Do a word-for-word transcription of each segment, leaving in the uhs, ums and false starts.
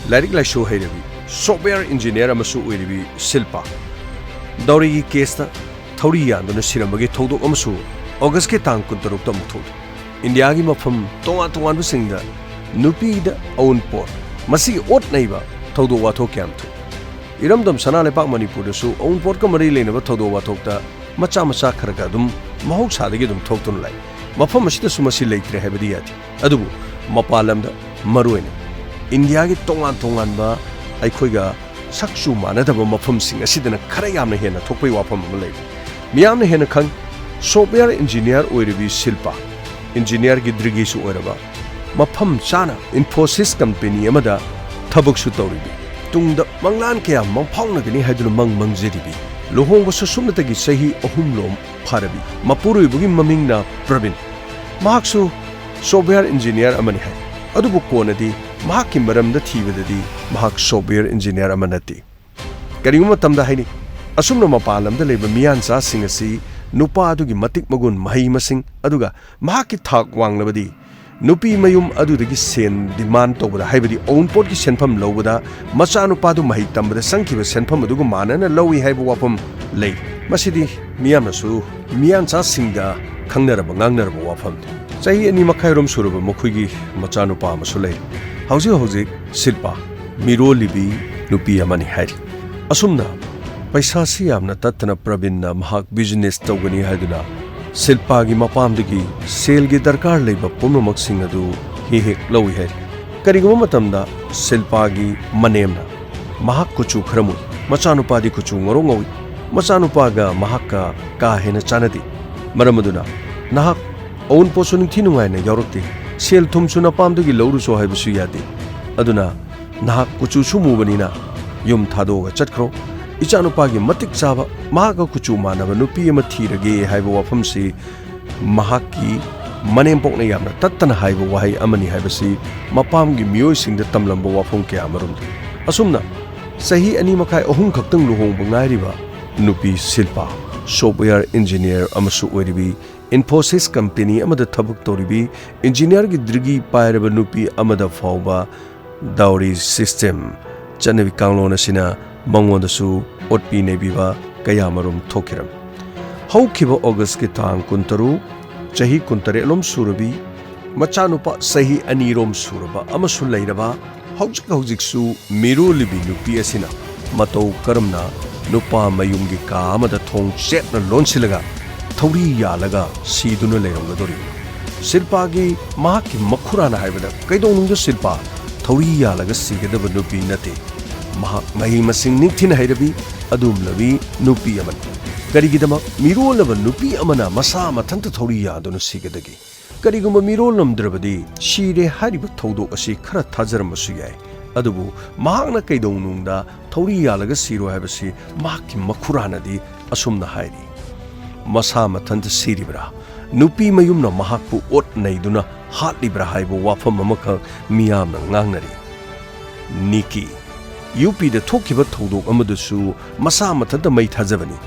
ꯂꯥꯏꯔꯤꯛ ꯂꯥꯏꯁꯨ ꯍꯩꯔꯕꯤ, software engineer ꯑꯃꯁꯨ ꯑꯣꯏꯔꯤꯕꯤ ꯁꯤꯜꯄꯥ ꯗꯥꯎꯔꯤꯒꯤ ꯀꯦꯁꯇ ꯊꯧꯔꯤ ꯌꯥꯟꯗꯨꯅ ꯁꯤꯔꯝꯕꯒꯤ ꯊꯧꯗꯣꯛ ꯑꯃꯁꯨ ꯑꯣꯒꯁꯀꯤ ꯇꯥꯡ ꯀꯨꯟꯇꯔꯨꯛꯇ ꯑꯃꯨꯛ ꯊꯣꯛꯂꯤ꯫ ꯏꯟꯗꯤꯌꯥꯒꯤ ꯃꯐꯝ ꯇꯣꯉꯥꯟ ꯇꯣꯉꯥꯟꯕꯁꯤꯡꯗ ꯅꯨꯄꯤꯗ ꯑꯎꯟꯄꯣꯠ, ꯃꯁꯤꯒꯤ ꯑꯣꯠ ꯅꯩꯕ ꯊꯧꯗꯣꯛ ꯋꯥꯊꯣꯛ ꯀꯌꯥꯝ ꯊꯣꯛꯏ꯫ ꯏꯔꯝꯗꯝ ꯁꯅꯥ ꯂꯩꯕꯥꯛ ꯃꯅꯤꯄꯨꯔꯗꯁꯨ ꯑꯎꯟꯄꯣꯠꯀ ꯃꯔꯤ ꯂꯩꯅꯕ ꯊꯧꯗꯣꯛ ꯋꯥꯊꯣꯛꯇ ꯃꯆꯥ ꯃꯆꯥ ꯈꯔ ꯈꯔ ꯑꯗꯨꯝ ꯃꯍꯧꯁꯥꯗꯒꯤ ꯑꯗꯨꯝ ꯊꯣꯛꯇꯨꯅ ꯂꯥꯛꯏ꯫ ꯃꯐꯝ ꯑꯁꯤꯗꯁꯨ ꯃꯁꯤ ꯂꯩꯇ꯭ꯔꯦ ꯍꯥꯏꯕꯗꯤ ꯌꯥꯗꯦ꯫ ꯑꯗꯨꯕꯨ ꯃꯄꯥꯟ ꯂꯝꯗ, ꯃꯔꯨꯑꯣꯏꯅ ꯏꯟꯗꯤꯌꯥꯒꯤ ꯇꯣꯉꯥꯟ ꯇꯣꯉꯥꯟꯕ ꯑꯩꯈꯣꯏꯒ ꯁꯛꯆꯨ ꯃꯥꯟꯅꯗꯕ ꯃꯐꯝꯁꯤꯡ ꯑꯁꯤꯗꯅ ꯈꯔ ꯌꯥꯝꯅ ꯍꯦꯟꯅ ꯊꯣꯛꯄꯒꯤ ꯋꯥꯐꯝ ꯑꯃ ꯂꯩꯔꯤ꯫ ꯃꯤꯌꯥꯝꯅ ꯍꯦꯟꯅ ꯈꯪ, ꯁꯣꯐꯋꯦꯌꯔ ꯏꯟꯖꯤꯅꯤꯌꯔ ꯑꯣꯏꯔꯤꯕꯤ ꯁꯤꯜꯄꯥ, ꯏꯟꯖꯤꯅꯤꯌꯔꯒꯤ ꯗ꯭ꯔꯤꯒꯤꯁꯨ ꯑꯣꯏꯔꯕ, ꯃꯐꯝ ꯆꯥꯅ ꯏꯟꯐꯣꯁꯤꯁ ꯀꯝꯄꯦꯅꯤ ꯑꯃꯗ ꯊꯕꯛꯁꯨ ꯇꯧꯔꯤꯕꯤ, ꯇꯨꯡꯗ ꯃꯪꯂꯥꯟ ꯀꯌꯥ ꯃꯪꯐꯥꯎꯅꯒꯅꯤ ꯍꯥꯏꯗꯨꯅ ꯃꯪ ꯃꯪꯖꯔꯤꯕꯤ, ꯂꯨꯍꯣꯡꯕꯁꯨ ꯁꯨꯞꯅꯇꯒꯤ ꯆꯍꯤ ꯑꯍꯨꯝꯂꯣꯝ ꯐꯥꯔꯕꯤ, ꯃꯄꯨꯔꯣꯏꯕꯒꯤ ꯃꯃꯤꯡꯅ ꯄ꯭ꯔꯕꯤꯟ꯫ ꯃꯍꯥꯛꯁꯨ ꯁꯣꯐꯋꯦꯌꯔ ꯏꯟꯖꯤꯅꯤꯌꯔ ꯑꯃꯅꯤ ꯍꯥꯏ꯫ ꯑꯗꯨꯕꯨ ꯀꯣꯟꯅꯗꯤ ꯃꯍꯥꯛꯀꯤ ꯃꯔꯝꯗ ꯊꯤꯕꯗꯗꯤ ꯃꯍꯥꯛ ꯁꯣꯐꯋꯦꯌꯔ ꯏꯟꯖꯤꯅꯤꯌꯔ ꯑꯃ ꯅꯠꯇꯦ꯫ ꯀꯔꯤꯒꯨꯝꯕ ꯃꯇꯝꯗ ꯍꯥꯏꯅꯤ, ꯑꯁꯨꯝꯅ ꯃꯄꯥꯟ ꯂꯝꯗ ꯂꯩꯕ ꯃꯤꯌꯥꯟꯆꯥꯁꯤꯡ ꯑꯁꯤ ꯅꯨꯄꯥ ꯑꯗꯨꯒꯤ ꯃꯇꯤꯛ ꯃꯒꯨꯟ, ꯃꯍꯩ ꯃꯁꯤꯡ, ꯑꯗꯨꯒ ꯃꯍꯥꯛꯀꯤ ꯊꯥꯛ ꯋꯥꯡꯂꯕꯗꯤ ꯅꯨꯄꯤ ꯃꯌꯨꯝ ꯑꯗꯨꯗꯒꯤ ꯁꯦꯟ ꯗꯤꯃꯥꯟ ꯇꯧꯕꯗ, ꯍꯥꯏꯕꯗꯤ ꯑꯎꯟꯄꯣꯠꯀꯤ ꯁꯦꯟꯐꯝ ꯂꯧꯕꯗ, ꯃꯆꯥꯅꯨꯄꯥꯗꯨ ꯃꯍꯩ ꯇꯝꯕꯗ ꯆꯪꯈꯤꯕ ꯁꯦꯟꯐꯝ ꯑꯗꯨꯒ ꯃꯥꯟꯅꯅ ꯂꯧꯏ ꯍꯥꯏꯕ ꯋꯥꯐꯝ ꯂꯩ꯫ ꯃꯁꯤꯗꯤ ꯃꯤꯌꯥꯝꯅꯁꯨ ꯃꯤꯌꯥꯟꯆꯥꯁꯤꯡꯗ ꯈꯪꯅꯔꯕ ꯉꯥꯡꯅꯔꯕ ꯋꯥꯐꯝꯅꯤ꯫ ꯆꯍꯤ ꯑꯅꯤ ꯃꯈꯥꯏꯔꯣꯝ ꯁꯨꯔꯕ ꯃꯈꯣꯏꯒꯤ ꯃꯆꯥꯅꯨꯄꯥ ꯑꯃꯁꯨ ꯂꯩ꯫ ꯍꯧꯖꯤꯛ ꯍꯧꯖꯤꯛ ꯁꯤꯜꯄꯥ ꯃꯤꯔꯣꯜꯂꯤꯕꯤ ꯅꯨꯄꯤ ꯑꯃꯅꯤ ꯍꯥꯏꯔꯤ꯫ ꯑꯁꯨꯝꯅ ꯄꯩꯁꯥꯁꯤ ꯌꯥꯝꯅ ꯇꯠꯇꯅ ꯄ꯭ꯔꯕꯤꯟꯅ ꯃꯍꯥꯛ ꯕꯤꯖꯤꯅꯦꯁ ꯇꯧꯒꯅꯤ ꯍꯥꯏꯗꯨꯅ ꯁꯤꯜꯄꯥꯒꯤ ꯃꯄꯥꯝꯗꯒꯤ ꯁꯦꯜꯒꯤ ꯗꯔꯀꯥꯔ ꯂꯩꯕ ꯄꯨꯝꯅꯃꯛꯁꯤꯡ ꯑꯗꯨ ꯍꯦꯛ ꯍꯦꯛ ꯂꯧꯏ ꯍꯥꯏꯔꯤ꯫ ꯀꯔꯤꯒꯨꯝꯕ ꯃꯇꯝꯗ ꯁꯤꯜꯄꯥꯒꯤ ꯃꯅꯦꯝꯅ, ꯃꯍꯥꯛ ꯀꯨꯆꯨ ꯈꯔ ꯃꯨꯏ, ꯃꯆꯥꯅꯨꯄꯥꯗꯤ ꯀꯨꯆꯨ ꯉꯧꯔꯣꯛ ꯉꯧꯏ꯫ ꯃꯆꯥꯅꯨꯄꯥꯒ ꯃꯍꯥꯛꯀ ꯀꯥ ꯍꯦꯟꯅ ꯆꯥꯟꯅꯗꯦ꯫ ꯃꯔꯝ ꯑꯗꯨꯅ ꯅꯍꯥꯛ ꯑꯎꯟꯄꯣꯠꯁꯨ ꯅꯤꯡꯊꯤ ꯅꯨꯡꯉꯥꯏꯅ ꯌꯥꯎꯔꯛꯇꯦ꯫ ꯁꯦꯜ ꯊꯨꯝꯁꯨ ꯅꯄꯥꯝꯗꯒꯤ ꯂꯧꯔꯨꯁꯣ ꯍꯥꯏꯕꯁꯨ ꯌꯥꯗꯦ꯫ ꯑꯗꯨꯅ ꯅꯍꯥꯛ ꯀꯨꯆꯨꯁꯨ ꯃꯨꯕꯅꯤꯅ ꯌꯨꯝ ꯊꯥꯗꯣꯛꯑꯒ ꯆꯠꯈ꯭ꯔꯣ꯫ ꯏꯆꯥꯅꯨꯄꯥꯒꯤ ꯃꯇꯤꯛ ꯆꯥꯕ, ꯃꯍꯥꯛꯀ ꯀꯨꯆꯨ ꯃꯥꯟꯅꯕ ꯅꯨꯄꯤ ꯑꯃ ꯊꯤꯔꯒꯦ ꯍꯥꯏꯕ ꯋꯥꯐꯝꯁꯤ ꯃꯍꯥꯛꯀꯤ ꯃꯅꯦꯝꯄꯣꯛꯅ ꯌꯥꯝꯅ ꯇꯠꯇꯅ ꯍꯥꯏꯕ ꯋꯥꯍꯩ ꯑꯃꯅꯤ ꯍꯥꯏꯕꯁꯤ ꯃꯄꯥꯝꯒꯤ ꯃꯤꯑꯣꯏꯁꯤꯡꯗ ꯇꯝꯂꯝꯕ ꯋꯥꯐꯝ ꯀꯌꯥ ꯑꯃꯔꯣꯝꯗꯒꯤ꯫ ꯑꯁꯨꯝꯅ ꯆꯍꯤ ꯑꯅꯤ ꯃꯈꯥꯏ ꯑꯍꯨꯝ ꯈꯛꯇꯪ ꯂꯨꯍꯣꯡꯕ ꯉꯥꯏꯔꯤꯕ ꯅꯨꯄꯤ ꯁꯤꯜꯄꯥ, ꯁꯣꯐꯋꯦꯌꯔ ꯏꯟꯖꯤꯅꯤꯌꯔ ꯑꯃꯁꯨ ꯑꯣꯏꯔꯤꯕꯤ, ꯏꯟꯐꯣꯁꯤꯁ ꯀꯝꯄꯦꯅꯤ ꯑꯃꯗ ꯊꯕꯛ ꯇꯧꯔꯤꯕꯤ, ꯏꯟꯖꯤꯅꯤꯌꯔꯒꯤ ꯗꯤꯒ꯭ꯔꯤ ꯄꯥꯏꯔꯕ ꯅꯨꯄꯤ ꯑꯃꯗ ꯐꯥꯎꯕ Dowry system, ꯆꯠꯅꯕꯤ ꯀꯥꯡꯂꯣꯟ ꯑꯁꯤꯅ ꯃꯉꯣꯟꯗꯁꯨ ꯑꯣꯠꯄꯤ ꯅꯩꯕꯤꯕ ꯀꯌꯥꯃꯔꯨꯝ ꯊꯣꯛꯈꯤꯔꯝꯃꯤ꯫ ꯍꯧꯈꯤꯕ ꯑꯣꯒꯁꯀꯤ ꯇꯥꯡ ꯀꯨꯟꯇꯔꯨꯛ, ꯆꯍꯤ ꯀꯨꯟꯇꯔꯦꯠꯂꯣꯝ ꯁꯨꯔꯕꯤ, ꯃꯆꯥꯅꯨꯄꯥ ꯆꯍꯤ ꯑꯅꯤꯔꯣꯝ ꯁꯨꯔꯕ ꯑꯃꯁꯨ ꯂꯩꯔꯕ, ꯍꯧꯖꯤꯛ ꯍꯧꯖꯤꯛꯁꯨ ꯃꯤꯔꯣꯜꯂꯤꯕꯤ ꯅꯨꯄꯤ ꯑꯁꯤꯅ ꯃꯇꯧ ꯀꯔꯝꯅ ꯅꯨꯄꯥ ꯃꯌꯨꯝꯒꯤ ꯀꯥ ꯑꯃꯗ ꯊꯣꯡ ꯆꯦꯠꯅ ꯂꯣꯟꯁꯤꯜꯂꯒ ꯊꯧꯔꯤ ꯌꯥꯜꯂꯒ ꯁꯤꯗꯨꯅ ꯂꯩꯔꯝꯒꯗꯧꯔꯤꯕꯅꯣ? ꯁꯤꯜꯄꯥꯒꯤ, ꯃꯍꯥꯛꯀꯤ ꯃꯈꯨꯔꯥꯅ ꯍꯥꯏꯕꯗ ꯀꯩꯗꯧꯅꯨꯡꯗ ꯁꯤꯜꯄꯥ ꯊꯧꯔꯤ ꯌꯥꯜꯂꯒ ꯁꯤꯒꯗꯕ ꯅꯨꯄꯤ ꯅꯠꯇꯦ꯫ ꯃꯍꯥꯛ ꯃꯍꯩ ꯃꯁꯤꯡ ꯅꯤꯡꯊꯤꯅ ꯍꯩꯔꯕꯤ ꯑꯗꯨꯒꯨꯝꯂꯕꯤ ꯅꯨꯄꯤ ꯑꯃꯅꯤ꯫ ꯀꯔꯤꯒꯤꯗꯃꯛ ꯃꯤꯔꯣꯜꯂꯕ ꯅꯨꯄꯤ ꯑꯃꯅ ꯃꯁꯥ ꯃꯊꯟꯇ ꯊꯧꯔꯤ ꯌꯥꯗꯨꯅ ꯁꯤꯒꯗꯒꯦ? ꯀꯔꯤꯒꯨꯝꯕ ꯃꯤꯔꯣꯜꯂꯝꯗ꯭ꯔꯕꯗꯤ ꯁꯤꯔꯦ ꯍꯥꯏꯔꯤꯕ ꯊꯧꯗꯣꯛ ꯑꯁꯤ ꯈꯔ ꯊꯥꯖꯔꯝꯕꯁꯨ ꯌꯥꯏ꯫ ꯑꯗꯨꯕꯨ ꯃꯍꯥꯛꯅ ꯀꯩꯗꯧꯅꯨꯡꯗ ꯊꯧꯔꯤ ꯌꯥꯜꯂꯒ ꯁꯤꯔꯣꯏ ꯍꯥꯏꯕꯁꯤ ꯃꯍꯥꯛꯀꯤ ꯃꯈꯨꯔꯥꯅꯗꯤ ꯑꯁꯨꯝꯅ ꯍꯥꯏꯔꯤ꯫ ꯃꯁꯥ ꯃꯊꯟꯇ ꯁꯤꯔꯤꯕ꯭ꯔꯥ? ꯅꯨꯄꯤ ꯃꯌꯨꯝꯅ ꯃꯍꯥꯛꯄꯨ ꯑꯣꯠ ꯅꯩꯗꯨꯅ ꯍꯥꯠꯂꯤꯕ꯭ꯔꯥ ꯍꯥꯏꯕ ꯋꯥꯐꯝ ꯑꯃꯈꯛ ꯃꯤꯌꯥꯝꯅ ꯉꯥꯡꯅꯔꯤ꯫ ꯅꯤꯀꯤ, ꯌꯨ ꯄꯤꯗ ꯊꯣꯛꯈꯤꯕ ꯊꯧꯗꯣꯛ ꯑꯃꯗꯁꯨ ꯃꯁꯥ ꯃꯊꯟꯇ ꯃꯩ ꯊꯥꯖꯕꯅꯤ꯫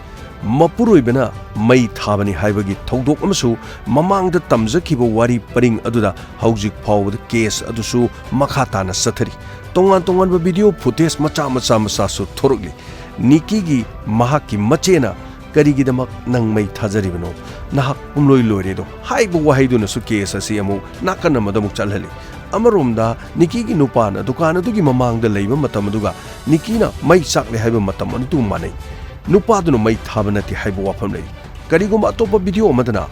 ꯃꯄꯨꯔꯣꯏꯕꯅ ꯃꯩ ꯊꯥꯕꯅꯤ ꯍꯥꯏꯕꯒꯤ ꯊꯧꯗꯣꯛ ꯑꯃꯁꯨ ꯃꯃꯥꯡꯗ ꯇꯝꯖꯈꯤꯕ ꯋꯥꯔꯤ ꯄꯔꯤꯡ ꯑꯗꯨꯗ ꯍꯧꯖꯤꯛ ꯐꯥꯎꯕꯗ ꯀꯦꯁ ꯑꯗꯨꯁꯨ ꯃꯈꯥ ꯇꯥꯅ ꯆꯠꯊꯔꯤ꯫ ꯇꯣꯉꯥꯟ ꯇꯣꯉꯥꯟꯕ ꯚꯤꯗꯤꯑꯣ ꯐꯨꯇꯦꯖ ꯃꯆꯥ ꯃꯆꯥ ꯃꯆꯥꯁꯨ ꯊꯣꯔꯛꯂꯤ꯫ ꯅꯤꯀꯤꯒꯤ ꯃꯍꯥꯛꯀꯤ ꯃꯆꯦꯅ "ꯀꯔꯤꯒꯤꯗꯃꯛ ꯅꯪ ꯃꯩ ꯊꯥꯖꯔꯤꯕꯅꯣ? ꯅꯍꯥꯛ ꯄꯨꯝꯂꯣꯏ ꯂꯣꯏꯔꯦꯗꯣ" ꯍꯥꯏꯕ ꯋꯥꯍꯩꯗꯨꯅꯁꯨ ꯀꯦꯁ ꯑꯁꯤ ꯑꯃꯨꯛ ꯅꯥꯀꯟ ꯑꯃꯗ ꯑꯃꯨꯛ ꯆꯠꯍꯜꯂꯤ꯫ ꯑꯃꯔꯣꯝꯗ ꯅꯤꯀꯤꯒꯤ ꯅꯨꯄꯥꯅ ꯗꯨꯀꯥꯟ ꯑꯗꯨꯒꯤ ꯃꯃꯥꯡꯗ ꯂꯩꯕ ꯃꯇꯝ ꯑꯗꯨꯒ ꯅꯤꯀꯤꯅ ꯃꯩ ꯆꯥꯛꯂꯦ ꯍꯥꯏꯕ ꯃꯇꯝ ꯑꯗꯨ ꯃꯥꯟꯅꯩ꯫ ꯅꯨꯄꯥꯗꯨꯅ ꯃꯩ ꯊꯥꯕ ꯅꯠꯇꯦ ꯍꯥꯏꯕ ꯋꯥꯐꯝ ꯂꯩ꯫ ꯀꯔꯤꯒꯨꯝꯕ ꯑꯇꯣꯞꯄ ꯚꯤꯗꯤꯑꯣ ꯑꯃꯗꯅ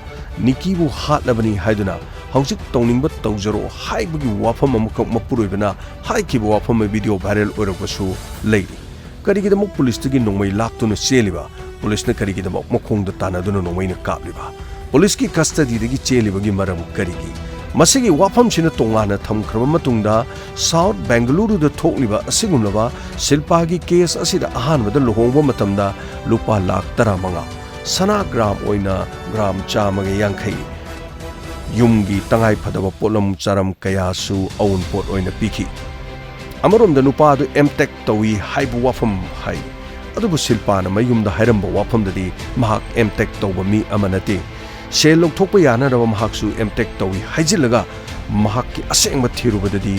ꯅꯤꯀꯤꯕꯨ ꯍꯥꯠꯂꯕꯅꯤ ꯍꯥꯏꯗꯨꯅ "ꯍꯧꯖꯤꯛ ꯇꯧꯅꯤꯡꯕ ꯇꯧꯖꯔꯣ" ꯍꯥꯏꯕꯒꯤ ꯋꯥꯐꯝ ꯑꯃꯈꯛ ꯃꯄꯨꯔꯣꯏꯕꯅ ꯍꯥꯏꯈꯤꯕ ꯋꯥꯐꯝ ꯑꯃ ꯚꯤꯗꯤꯑꯣ ꯚꯥꯏꯔꯦꯜ ꯑꯣꯏꯔꯛꯄꯁꯨ ꯂꯩꯔꯤ꯫ ꯀꯔꯤꯒꯤꯗꯃꯛ ꯄꯨꯂꯤꯁꯇꯒꯤ ꯅꯣꯡꯃꯩ ꯂꯥꯛꯇꯨꯅ ꯆꯦꯜꯂꯤꯕ? ꯄꯨꯂꯤꯁꯅ ꯀꯔꯤꯒꯤꯗꯃꯛ ꯃꯈꯣꯡꯗ ꯇꯥꯟꯅꯗꯨꯅ ꯅꯣꯡꯃꯩꯅ ꯀꯥꯞꯂꯤꯕ? ꯄꯨꯂꯤꯁꯀꯤ ꯀꯁꯇꯗꯤꯗꯒꯤ ꯆꯦꯜꯂꯤꯕꯒꯤ ꯃꯔꯝ ꯀꯔꯤꯒꯤ? ꯃꯁꯤꯒꯤ ꯋꯥꯐꯝꯁꯤꯅ ꯇꯣꯉꯥꯟꯅ ꯊꯝꯈ꯭ꯔꯕ ꯃꯇꯨꯡꯗ, ꯁꯥꯎꯠ ꯕꯦꯡꯒꯂꯨꯔꯨꯗ ꯊꯣꯛꯂꯤꯕ ꯑꯁꯤꯒꯨꯝꯂꯕ ꯁꯤꯜꯄꯥꯒꯤ ꯀꯦꯁ ꯑꯁꯤꯗ ꯑꯍꯥꯟꯕꯗ ꯂꯨꯍꯣꯡꯕ ꯃꯇꯝꯗ ꯂꯨꯄꯥ ꯂꯥꯈ ꯇꯔꯥꯃꯉꯥ, ꯁꯅꯥ ꯒ꯭ꯔꯥꯝ ꯑꯣꯏꯅ ꯒ꯭ꯔꯥꯝ ꯆꯥꯝꯃꯒ ꯌꯥꯡꯈꯩ, ꯌꯨꯝꯒꯤ ꯇꯉꯥꯏ ꯐꯗꯕ ꯄꯣꯠꯂꯝ ꯆꯥꯔꯝ ꯀꯌꯥꯁꯨ ꯑꯎꯟꯄꯣꯠ ꯑꯣꯏꯅ ꯄꯤꯈꯤ꯫ ꯑꯃꯔꯣꯝꯗ ꯅꯨꯄꯥ ꯑꯗꯨ ꯑꯦꯝꯇꯦꯛ ꯇꯧꯏ ꯍꯥꯏꯕ ꯋꯥꯐꯝ ꯍꯥꯏ, ꯑꯗꯨꯕꯨ ꯁꯤꯜꯄꯥꯅ ꯃꯌꯨꯝꯗ ꯍꯥꯏꯔꯝꯕ ꯋꯥꯐꯝꯗꯗꯤ ꯃꯍꯥꯛ ꯑꯦꯝꯇꯦꯛ ꯇꯧꯕ ꯃꯤ ꯑꯃ ꯅꯠꯇꯦ꯫ ꯁꯦꯜ ꯂꯧꯊꯣꯛꯄ ꯌꯥꯅꯅꯕ ꯃꯍꯥꯛꯁꯨ ꯑꯦꯝꯇꯦꯛ ꯇꯧꯏ ꯍꯥꯏꯖꯤꯜꯂꯒ ꯃꯍꯥꯛꯀꯤ ꯑꯁꯦꯡꯕ ꯊꯤꯔꯨꯕꯗꯗꯤ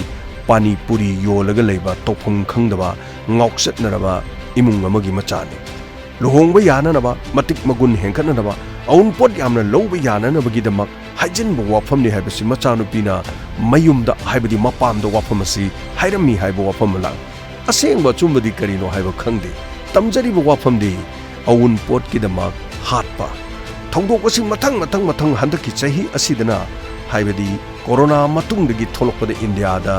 ꯄꯥꯅꯤ ꯄꯨꯔꯤ ꯌꯣꯜꯂꯒ ꯂꯩꯕ ꯇꯧꯐꯝ ꯈꯪꯗꯕ ꯉꯥꯎꯆꯠꯅꯔꯕ ꯏꯃꯨꯡ ꯑꯃꯒꯤ ꯃꯆꯥꯅꯤ꯫ ꯂꯨꯍꯣꯡꯕ ꯌꯥꯅꯅꯕ, ꯃꯇꯤꯛ ꯃꯒꯨꯟ ꯍꯦꯟꯒꯠꯅꯅꯕ, ꯑꯎꯟꯄꯣꯠ ꯌꯥꯝꯅ ꯂꯧꯕ ꯌꯥꯅꯅꯕꯒꯤꯗꯃꯛ ꯍꯥꯏꯖꯤꯟꯕ ꯋꯥꯐꯝꯅꯤ ꯍꯥꯏꯕꯁꯤ ꯃꯆꯥꯅꯨꯄꯤꯅ ꯃꯌꯨꯝꯗ, ꯍꯥꯏꯕꯗꯤ ꯃꯄꯥꯝꯗ ꯋꯥꯐꯝ ꯑꯁꯤ ꯍꯥꯏꯔꯝꯃꯤ ꯍꯥꯏꯕ ꯋꯥꯐꯝ ꯑꯃ ꯂꯥꯛꯂꯤ꯫ ꯑꯁꯦꯡꯕ ꯑꯆꯨꯝꯕꯗꯤ ꯀꯔꯤꯅꯣ ꯍꯥꯏꯕ ꯈꯪꯗꯦ꯫ ꯇꯝꯖꯔꯤꯕ ꯋꯥꯐꯝꯗꯤ ꯑꯎꯟꯄꯣꯠꯀꯤꯗꯃꯛ ꯍꯥꯠꯄ꯫ ꯊꯧꯗꯣꯛ ꯑꯁꯤ ꯃꯊꯪ ꯃꯊꯪ ꯃꯊꯪ ꯍꯟꯗꯛꯀꯤ ꯆꯍꯤ ꯑꯁꯤꯗꯅ, ꯍꯥꯏꯕꯗꯤ ꯀꯣꯔꯣꯅꯥ ꯃꯇꯨꯡꯗꯒꯤ ꯊꯣꯛꯂꯛꯄꯗ ꯏꯟꯗꯤꯌꯥꯗ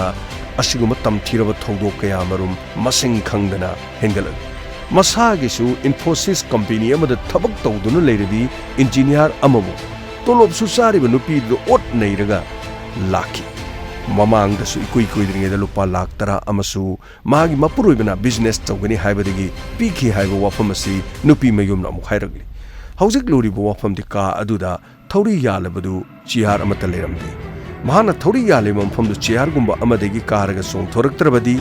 ꯑꯁꯤꯒꯨꯝꯕ ꯇꯝꯊꯤꯔꯕ ꯊꯧꯗꯣꯛ ꯀꯌꯥ ꯃꯔꯨꯝ ꯃꯁꯤꯡ ꯈꯪꯗꯅ ꯍꯦꯟꯒꯠꯂꯛꯂꯤ꯫ ꯃꯁꯥꯒꯤꯁꯨ ꯏꯟꯐꯣꯁꯤꯁ ꯀꯝꯄꯦꯅꯤ ꯑꯃꯗ ꯊꯕꯛ ꯇꯧꯗꯨꯅ ꯂꯩꯔꯕꯤ ꯏꯟꯖꯤꯅꯤꯌꯥꯔ ꯑꯃꯕꯨ ꯇꯣꯂꯣꯞꯁꯨ ꯆꯥꯔꯤꯕ ꯅꯨꯄꯤꯗꯨꯗ ꯑꯣꯠ ꯅꯩꯔꯒ ꯂꯥꯛꯈꯤ꯫ ꯃꯃꯥꯡꯗꯁꯨ ꯏꯀꯨꯏ ꯀꯨꯏꯗ꯭ꯔꯤꯉꯩꯗ ꯂꯨꯄꯥ ꯂꯥꯈ ꯇꯔꯥ ꯑꯃꯁꯨ ꯃꯥꯒꯤ ꯃꯄꯨꯔꯣꯏꯕꯅ ꯕꯤꯖꯤꯅꯦꯁ ꯇꯧꯒꯅꯤ ꯍꯥꯏꯕꯗꯒꯤ ꯄꯤꯈꯤ ꯍꯥꯏꯕ ꯋꯥꯐꯝ ꯑꯁꯤ ꯅꯨꯄꯤ ꯃꯌꯨꯝꯅ ꯑꯃꯨꯛ ꯍꯥꯏꯔꯛꯂꯤ꯫ ꯍꯧꯖꯤꯛ ꯂꯨꯔꯤꯕ ꯋꯥꯐꯝꯗꯤ ꯀꯥ ꯑꯗꯨꯗ ꯊꯧꯔꯤ ꯌꯥꯜꯂꯕꯗꯨ ꯆꯤꯌꯥꯔ ꯑꯃꯠꯇ ꯂꯩꯔꯝꯗꯦ꯫ ꯃꯍꯥꯛꯅ ꯊꯧꯔꯤ ꯌꯥꯜꯂꯤꯕ ꯃꯐꯝꯗꯨ ꯆꯤꯌꯥꯔꯒꯨꯝꯕ ꯑꯃꯗꯒꯤ ꯀꯥꯔꯒ ꯆꯣꯡꯊꯣꯔꯛꯇ꯭ꯔꯕꯗꯤ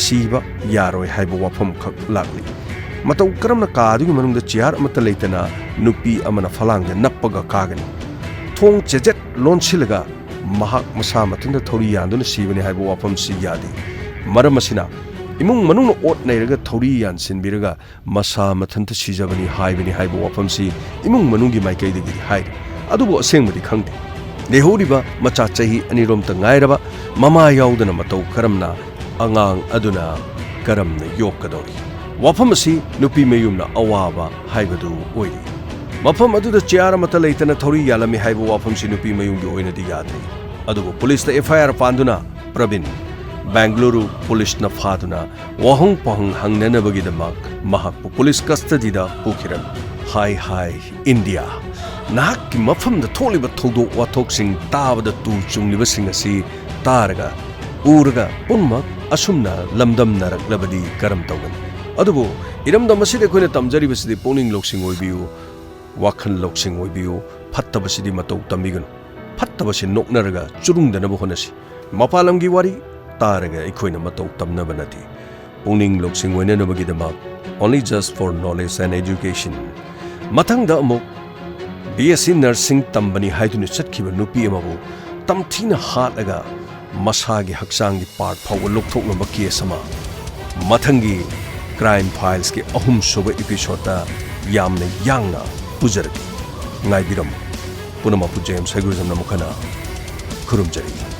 ꯁꯤꯕ ꯌꯥꯔꯣꯏ ꯍꯥꯏꯕ ꯋꯥꯐꯝ ꯈꯛ ꯂꯥꯛꯂꯤ꯫ ꯃꯇꯧ ꯀꯔꯝꯅ ꯀꯥ ꯑꯗꯨꯒꯤ ꯃꯅꯨꯡꯗ ꯆꯤꯌꯥꯔ ꯑꯃꯠꯇ ꯂꯩꯇꯅ ꯅꯨꯄꯤ ꯑꯃꯅ ꯐꯂꯥꯡꯗ ꯅꯞꯄꯒ ꯀꯥꯒꯅꯤ? ꯊꯣꯡ ꯆꯦꯖꯦꯠ ꯂꯣꯟꯁꯤꯜꯂꯒ ꯃꯍꯥꯛ ꯃꯁꯥ ꯃꯊꯟꯇ ꯊꯧꯔꯤ ꯌꯥꯟꯗꯨꯅ ꯁꯤꯕꯅꯤ ꯍꯥꯏꯕ ꯋꯥꯐꯝꯁꯤ ꯌꯥꯗꯦ꯫ ꯃꯔꯝ ꯑꯁꯤꯅ, ꯏꯃꯨꯡ ꯃꯅꯨꯡꯅ ꯑꯣꯠ ꯅꯩꯔꯒ ꯊꯧꯔꯤ ꯌꯥꯟꯁꯤꯟꯕꯤꯔꯒ ꯃꯁꯥ ꯃꯊꯟꯇ ꯁꯤꯖꯕꯅꯤ ꯍꯥꯏꯕꯅꯤ ꯍꯥꯏꯕ ꯋꯥꯐꯝꯁꯤ ꯏꯃꯨꯡ ꯃꯅꯨꯡꯒꯤ ꯃꯥꯏꯀꯩꯗꯒꯤꯗꯤ ꯍꯥꯏꯔꯤ꯫ ꯑꯗꯨꯕꯨ ꯑꯁꯦꯡꯕꯗꯤ ꯈꯪꯗꯦ꯫ ꯂꯩꯍꯧꯔꯤꯕ ꯃꯆꯥ ꯆꯍꯤ ꯑꯅꯤꯔꯣꯝꯇ ꯉꯥꯏꯔꯕ ꯃꯃꯥ ꯌꯥꯎꯗꯅ ꯃꯇꯧ ꯀꯔꯝꯅ, ꯑꯉꯥꯡ ꯑꯗꯨꯅ ꯀꯔꯝꯅ ꯌꯣꯛꯀꯗꯧꯔꯤ? ꯋꯥꯐꯝ ꯑꯁꯤ ꯅꯨꯄꯤ ꯃꯌꯨꯝꯅ ꯑꯋꯥꯕ ꯍꯥꯏꯕꯗꯨ ꯑꯣꯏꯔꯤ꯫ ꯃꯐꯝ ꯑꯗꯨꯗ ꯆꯤꯌꯥꯔ ꯑꯃꯠꯇ ꯂꯩꯇꯅ ꯊꯧꯔꯤ ꯌꯥꯜꯂꯝꯃꯤ ꯍꯥꯏꯕ ꯋꯥꯐꯝꯁꯤ ꯅꯨꯄꯤ ꯃꯌꯨꯝꯒꯤ ꯑꯣꯏꯅꯗꯤ ꯌꯥꯗ꯭ꯔꯤ꯫ ꯑꯗꯨꯕꯨ ꯄꯨꯂꯤꯁꯇ ꯑꯦꯐ ꯑꯥꯏ ꯑꯥꯔ ꯄꯥꯟꯗꯨꯅ ꯄ꯭ꯔꯕꯤꯟ, ꯕꯦꯡꯒꯂꯨꯔꯨ ꯄꯨꯂꯤꯁꯅ ꯐꯥꯗꯨꯅ ꯋꯥꯍꯪ ꯄꯥꯎꯍꯪ ꯍꯪꯅꯅꯕꯒꯤꯗꯃꯛ ꯃꯍꯥꯛꯄꯨ ꯄꯨꯂꯤꯁ ꯀꯁꯇꯗꯤꯗ ꯄꯨꯈꯤꯔꯝꯃꯤ꯫ ꯍꯥꯏ ꯍꯥꯏ ꯏꯟꯗꯤꯌꯥ, ꯅꯍꯥꯛꯀꯤ ꯃꯐꯝꯗ ꯊꯣꯛꯂꯤꯕ ꯊꯧꯗꯣꯛ ꯋꯥꯊꯣꯛꯁꯤꯡ ꯇꯥꯕꯗ ꯇꯨ ꯆꯨꯡꯂꯤꯕꯁꯤꯡ ꯑꯁꯤ ꯇꯥꯔꯒ, ꯎꯔꯒ ꯄꯨꯝꯅꯃꯛ ꯑꯁꯨꯝꯅ ꯂꯝꯗꯝꯅꯔꯛꯂꯕꯗꯤ ꯀꯔꯝ ꯇꯧꯒꯅꯤ? ꯑꯗꯨꯕꯨ ꯏꯔꯝꯗꯝ ꯑꯁꯤꯗ ꯑꯩꯈꯣꯏꯅ ꯇꯝꯖꯔꯤꯕꯁꯤꯗꯤ ꯄꯨꯛꯅꯤꯡ ꯂꯧꯁꯤꯡ ꯑꯣꯏꯕꯤꯌꯨ, ꯋꯥꯈꯜ ꯂꯧꯁꯤꯡ ꯑꯣꯏꯕꯤꯌꯨ, ꯐꯠꯇꯕꯁꯤꯗꯤ ꯃꯇꯧ ꯇꯝꯕꯤꯒꯅꯨ꯫ ꯐꯠꯇꯕꯁꯤ ꯅꯣꯛꯅꯔꯒ ꯆꯨꯔꯨꯡꯗꯅꯕ ꯍꯣꯠꯅꯁꯤ꯫ ꯃꯄꯥꯟ ꯂꯝꯒꯤ ꯋꯥꯔꯤ ꯇꯥꯔꯒ ꯑꯩꯈꯣꯏꯅ ꯃꯇꯧ ꯇꯝꯅꯕ ꯅꯠꯇꯦ꯫ ꯄꯨꯛꯅꯤꯡ ꯂꯧꯁꯤꯡ ꯑꯣꯏꯅꯅꯕꯒꯤꯗꯃꯛ, only just for knowledge and education꯫ ꯃꯊꯪꯗ ꯑꯃꯨꯛ ꯕꯤ ꯑꯦꯁ ꯁꯤ ꯅꯔꯁꯤꯡ ꯇꯝꯕꯅꯤ ꯍꯥꯏꯗꯨꯅ ꯆꯠꯈꯤꯕ ꯅꯨꯄꯤ ꯑꯃꯕꯨ ꯇꯝꯊꯤꯅ ꯍꯥꯠꯂꯒ ꯃꯁꯥꯒꯤ ꯍꯛꯆꯥꯡꯒꯤ ꯄꯥꯔꯠ ꯐꯥꯎꯕ ꯂꯧꯊꯣꯛꯂꯝꯕ ꯀꯦꯁ ꯑꯃ ꯃꯊꯪꯒꯤ ꯀ꯭ꯔꯥꯏꯝ ꯐꯥꯏꯜꯁꯀꯤ ꯑꯍꯨꯝꯁꯨꯕ ꯏꯄꯤꯁꯣꯗꯇ ꯌꯥꯝꯅ ꯌꯥꯡꯅ ꯄꯨꯖꯔꯛꯀꯦ꯫ ꯉꯥꯏꯕꯤꯔꯝꯃꯨ꯫ ꯄꯨꯝꯅꯃꯛꯄꯨ ꯖꯦꯝꯁ ꯍꯩꯒ꯭ꯔꯨꯖꯝꯅ ꯑꯃꯨꯛ ꯍꯟꯅ ꯈꯨꯔꯨꯝꯖꯔꯤ꯫